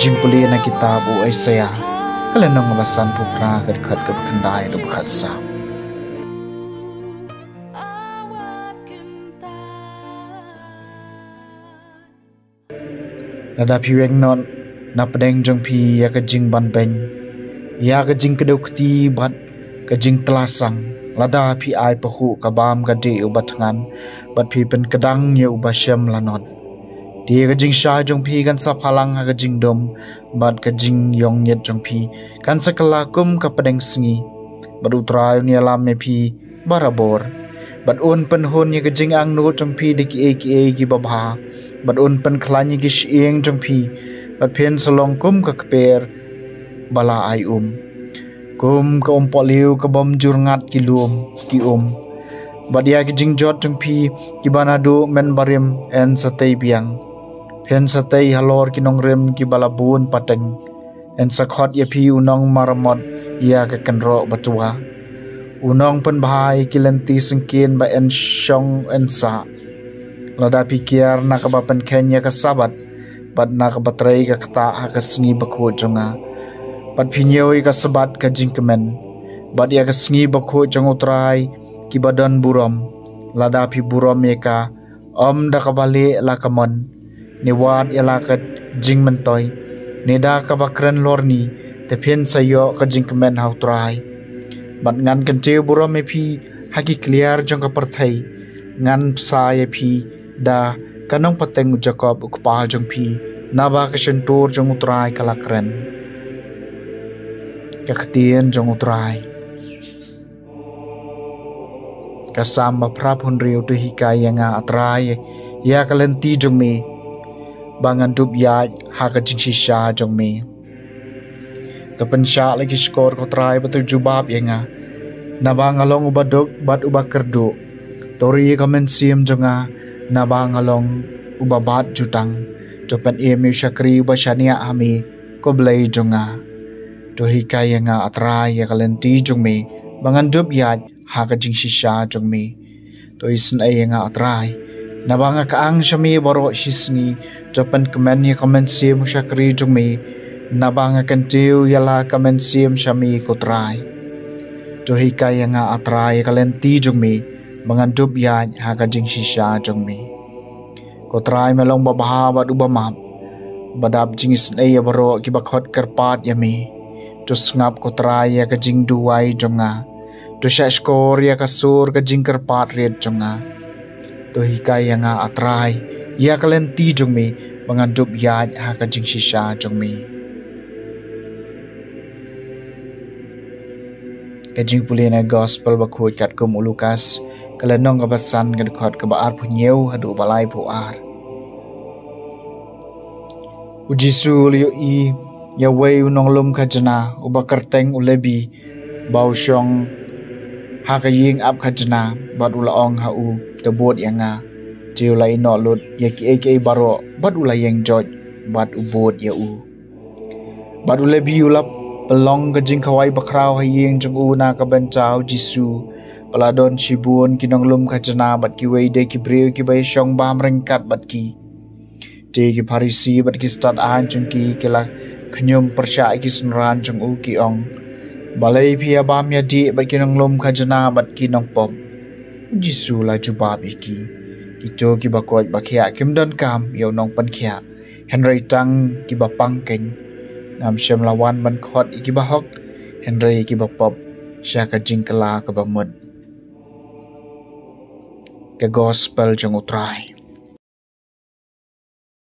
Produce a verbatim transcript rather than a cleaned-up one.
Pule na kitab u Isaiah, ka lynnong ba san phew phra, ka dkhot kaba khyndai haduh ba khatsaw. Lada phi weng noh na pdeng jong phi ïa ka jingbanbeiñ, ïa ka jingkdew kti bad ka jingtlasang, lada phi ai pahuh ka bam ka dih uba thngan, bad phi pynkdang ïa uba shem lanot, te ka jingshai jong phi kan sa phalang ha ka jingdum, bad ka jingïongngit jong phi kan sa kylla kum ka pdeng sngi. Bad U Trai un ïalam ïa phi barabor, bad un pynhun ïa ka jingangnud jong phi da kiei kiei kiba bha, bad un pynkhlaiñ ïa ki shyieng jong phi, bad phin sa long kum ka kper ba la ai um, kum ka umpohliew ka bym jur ngat ki lum ki um. Bad ïa ki jingjot jong phi kiba naduh mynbarim yn sa tei biang, phin sa tei halor ki nongrim kiba la bun pateng. Yn sa khot ïa phi u nongmaramot ïa ka kynroh ba twa, u nongpynbha ïa ki lynti syngkien ba yn shong yn sah. Lada phi kiar na kaba pynkheiñ ïa ka Sabbath, bad na kaba trei ka ktah ha ka sngi bakhuid jong nga, bad phi ñiew ïa ka Sabbath ka jingkmen, bad ïa ka sngi bakhuid jong U Trai kiba don burom, lada phi burom ïa ka, ym da kaba lieh la ka mon, ne wad ïa la ka jingmyntoi, ne da kaba kren lorni, te phin sa ïoh ka jingkmen ha U Trai. Bad ngan kyntiew burom ïa phi ha ki kliar jong ka pyrthei, ngan bsa ïa phi da ka nongpateng u Jakob u kpa jong phi, naba ka shyntur jong U Trai ka la kren. Ka ktien jong U Trai. Ka Salm ba phra phew hynriew. To hikai ïa nga, A Trai, ïa ka lynti jong me, ba ngan dup ïaid ha ka jingshisha jong me. To pynshah la ki shkor, ko Trai, bad to jubab ïa nga, naba nga long uba duk bad uba kyrduh. To ri ïa ka mynsiem jong nga, naba nga long uba bat jutang. To pynim ïa u shakri uba shaniah ha me, ko Blei jong nga. To hikai ïa nga, A Trai, ïa ka lynti jong me, ba ngan dup ïaid ha ka jingshisha jong me. To isynei ïa nga, A Trai, naba nga kyang sha me baroh shi sngi. To pynkmen ïa ka mynsiem u shakri jong me, naba nga kyntiew ïa la ka mynsiem sha me, ko Trai. To hikai ïa nga, A Trai, ïa ka lynti jong me, ba ngan dup ïaid ha ka jingshisha jong me. Ko Trai, me long uba bha bad uba map, ba dap jingisynei ïa baroh kiba khot kyrpad ïa me. To sngap, ko Trai, ïa ka jingduwai jong nga. To shah shkor ïa ka sur ka jingkyrpad rit jong nga. To hikai ïa nga, A Trai, ïa ka lynti jong me, ba ngan dup ïaid ha ka jingshisha jong me. Ka jingpule na Gospel bakhuid katkum u Lukas, ka lynnong kaba san, ka dkhot kaba arphew hynñiew haduh ba laiphew ar. U Jisu u la ïohi ïa uwei u nonglum khajna uba kyrteng u Lebi, ba u shong ha ka ïing ap khajna, bad u la ong ha u, to bud ïa nga. Te u la ïehnoh lut ïa kiei kiei baroh, bad u la ïeng joit, bad u bud ïa u. Bad u Lebi u la pynlong ka jingkhawai bakhraw ha ïing jong u na ka bynta u Jisu. Ba la don shibun ki nonglum khajna bad kiwei de ki briew kiba ïashong bam ryngkat bad ki. Te ki Pharisi bad ki stad aiñ jong ki, ki la khñium pyrshah ïa ki synran jong u, ki ong, balei phi ïabam ïadih bad ki nonglum khajna bad ki nongpop? U Jisu u la jubab ïa ki, kito kiba koit ba khiah kim donkam ïa u nongpynkhiah, hynrei tang kiba pang keiñ. Ngam shym la wan ban khot ïa kiba hok, hynrei ïa kiba pop sha ka jingkylla kaba mut. Ka Gospel jong U Trai.